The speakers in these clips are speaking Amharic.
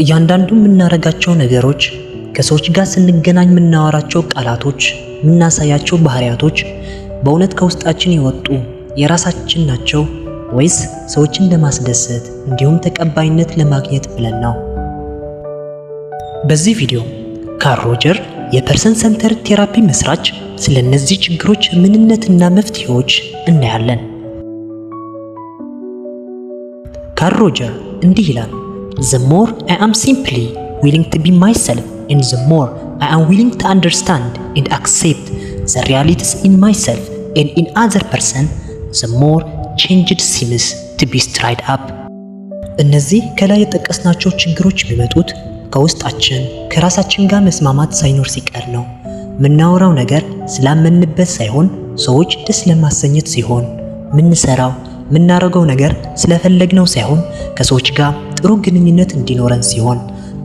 እያንዳንዱ የምናደርጋቸው ነገሮች፣ ከሰዎች ጋር ስንገናኝ የምናወራቸው ቃላቶች፣ የምናሳያቸው ባህሪያቶች በእውነት ከውስጣችን የወጡ የራሳችን ናቸው ወይስ ሰዎችን ለማስደሰት እንዲሁም ተቀባይነት ለማግኘት ብለን ነው? በዚህ ቪዲዮ ካርል ሮጀር፣ የ person center therapy መስራች፣ ስለ እነዚህ ችግሮች ምንነትና መፍትሄዎች እናያለን። ካርል ሮጀር እንዲህ ይላል፣ "The more I am simply willing to be myself and the more I am willing to understand and accept the realities in myself and in other person, the more change seems to be stirred up." እነዚህ ከላይ የጠቀስናቸው ችግሮች የሚመጡት ከውስጣችን ከራሳችን ጋር መስማማት ሳይኖር ሲቀር ነው። የምናወራው ነገር ስላመንበት ሳይሆን ሰዎች ደስ ለማሰኘት ሲሆን፣ ምንሰራው የምናደርገው ነገር ስለፈለግነው ሳይሆን ከሰዎች ጋር ጥሩ ግንኙነት እንዲኖረን ሲሆን፣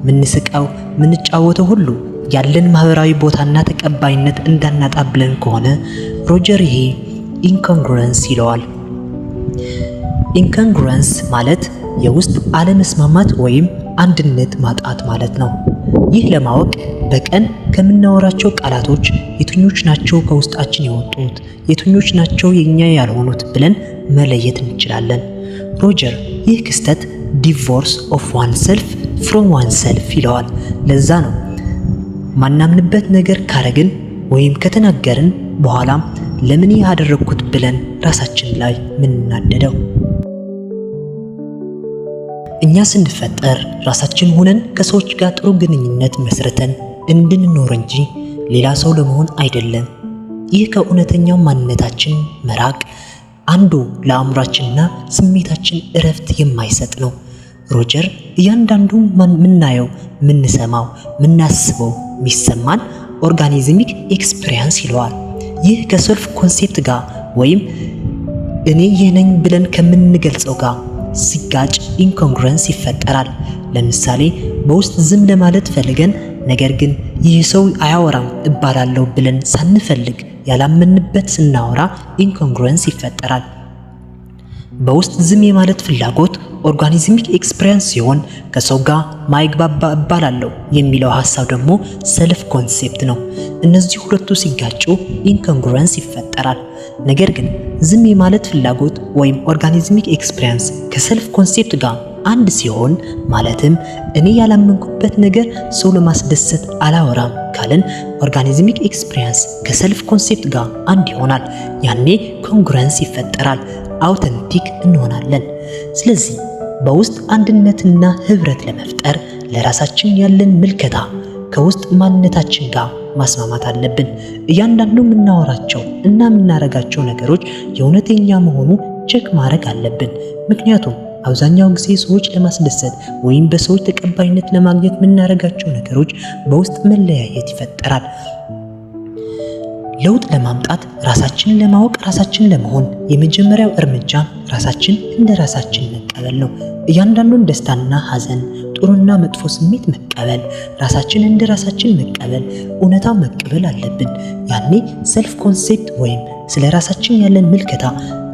ምንስቀው ምንጫወተው ሁሉ ያለን ማህበራዊ ቦታና ተቀባይነት እንዳናጣ ብለን ከሆነ ሮጀር ይሄ incongruence ይለዋል። Incongruence ማለት የውስጥ አለመስማማት ወይም አንድነት ማጣት ማለት ነው። ይህ ለማወቅ በቀን ከምናወራቸው ቃላቶች የትኞች ናቸው ከውስጣችን የወጡት፣ የትኞች ናቸው የኛ ያልሆኑት ብለን መለየት እንችላለን። ሮጀር ይህ ክስተት divorce of oneself from oneself ይለዋል። ለዛ ነው ማናምንበት ነገር ካረግን ወይም ከተናገርን በኋላ ለምን ይህ አደረግኩት ብለን ራሳችን ላይ ምንናደደው። እኛ ስንፈጠር ራሳችን ሆነን ከሰዎች ጋር ጥሩ ግንኙነት መስርተን እንድንኖር እንጂ ሌላ ሰው ለመሆን አይደለም። ይህ ከእውነተኛው ማንነታችን መራቅ አንዱ ለአእምሯችንና ስሜታችን እረፍት የማይሰጥ ነው። ሮጀር እያንዳንዱ ምናየው፣ ምንሰማው፣ ምናስበው፣ የሚሰማን organismic experience ይለዋል። ይህ ከ self concept ጋር ወይም እኔ ይህ ነኝ ብለን ከምንገልጸው ጋር ሲጋጭ incongruence ይፈጠራል። ለምሳሌ በውስጥ ዝም ለማለት ፈልገን ነገር ግን ይህ ሰው አያወራም እባላለሁ ብለን ሳንፈልግ ያላመንበት ስናወራ incongruence ይፈጠራል። በውስጥ ዝም የማለት ፍላጎት organismic experience ሲሆን ከሰው ጋር ማይግባባ እባላለሁ የሚለው ሀሳብ ደግሞ self concept ነው። እነዚህ ሁለቱ ሲጋጩ incongruence ይፈጠራል። ነገር ግን ዝም የማለት ፍላጎት ወይም organismic experience ከ self concept ጋር አንድ ሲሆን፣ ማለትም እኔ ያላመንኩበት ነገር ሰው ለማስደሰት አላወራም ካልን organismic experience ከ self concept ጋር አንድ ይሆናል። ያኔ congruence ይፈጠራል፣ authentic እንሆናለን። ስለዚህ በውስጥ አንድነትና ህብረት ለመፍጠር ለራሳችን ያለን ምልከታ ከውስጥ ማንነታችን ጋር ማስማማት አለብን። እያንዳንዱ የምናወራቸው እና የምናደርጋቸው ነገሮች የእውነተኛ መሆኑ check ማድረግ አለብን። ምክንያቱም አብዛኛው ጊዜ ሰዎች ለማስደሰት ወይም በሰዎች ተቀባይነት ለማግኘት የምናደርጋቸው ነገሮች በውስጥ መለያየት ይፈጠራል። ለውጥ ለማምጣት፣ ራሳችንን ለማወቅ፣ ራሳችንን ለመሆን የመጀመሪያው እርምጃ ራሳችን እንደ ራሳችን መቀበል ነው። እያንዳንዱን ደስታና ሐዘን፣ ጥሩና መጥፎ ስሜት መቀበል፣ ራሳችን እንደ ራሳችን መቀበል፣ እውነታው መቀበል አለብን። ያኔ self concept ወይም ስለ ራሳችን ያለን ምልከታ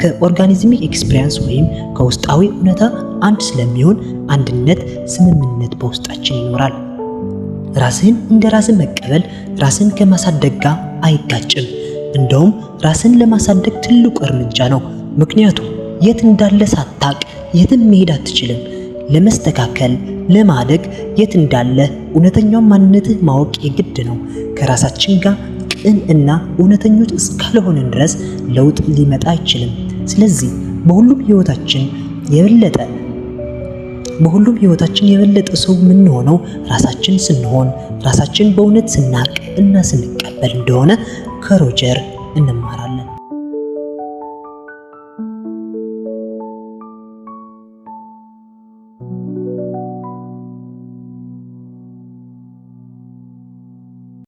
ከ organismic experience ወይም ከውስጣዊ እውነታ አንድ ስለሚሆን አንድነት፣ ስምምነት በውስጣችን ይኖራል። ራስህን እንደ ራስህ መቀበል ራስን ከማሳደግ ጋር አይጋጭም። እንደውም ራስን ለማሳደግ ትልቁ እርምጃ ነው። ምክንያቱም የት እንዳለ ሳታቅ የትም መሄድ አትችልም። ለመስተካከል፣ ለማደግ የት እንዳለ እውነተኛውን ማንነትህ ማወቅ የግድ ነው። ከራሳችን ጋር ቅን እና እውነተኞች እስካልሆንን ድረስ ለውጥ ሊመጣ አይችልም። ስለዚህ በሁሉም ህይወታችን የበለጠ ሰው የምንሆነው ራሳችን ስንሆን፣ ራሳችን በእውነት ስናቅ እና ስንቀበል እንደሆነ ከሮጀር እንማራለን።